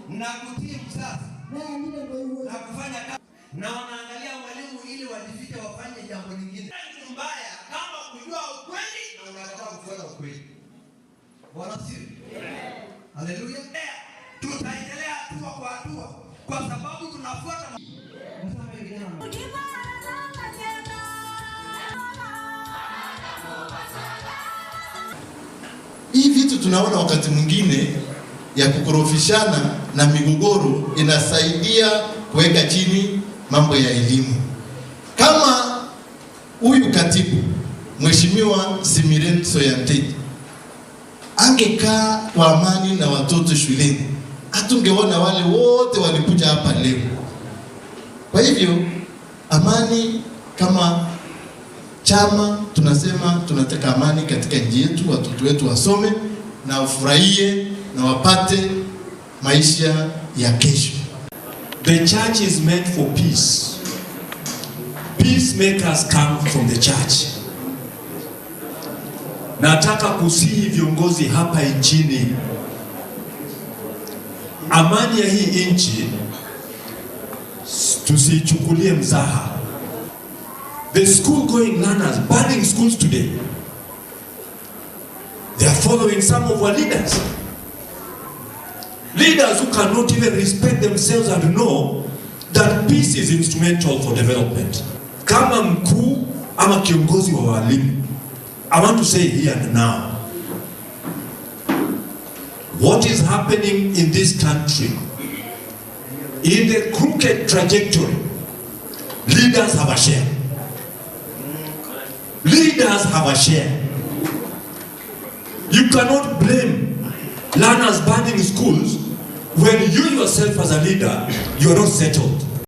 Na kutii mzazi na kufanya kazi, na wanaangalia mwalimu ili wajifiche wafanye jambo lingine. Kitu mbaya kama kujua ukweli na unakataa kufuata ukweli. Bwana asifiwe. Haleluya. Tutaendelea hatua kwa hatua kwa sababu tunafuata. Nasema kijana. Hii vitu tunaona wakati mwingine ya kukorofishana na migogoro inasaidia kuweka chini mambo ya elimu. Kama huyu katibu Mheshimiwa Simiren Soyantei angekaa kwa amani na watoto shuleni, hatungeona wale wote walikuja hapa leo. Kwa hivyo amani, kama chama tunasema tunataka amani katika nchi yetu, watoto wetu wasome na wafurahie na wapate maisha ya kesho. The church is meant for peace. Peacemakers come from the church. Nataka kusihi viongozi hapa nchini, amani ya hii nchi tusiichukulie mzaha. The school going learners burning schools today, they are following some of our leaders. Leaders who cannot even respect themselves and know that peace is instrumental for development. Kama mkuu ama kiongozi wa walimu, I want to say here and now, what is happening in this country, in the crooked trajectory, leaders have a share. Leaders have a share. You cannot blame learners burning schools when you yourself as a leader, you are not settled.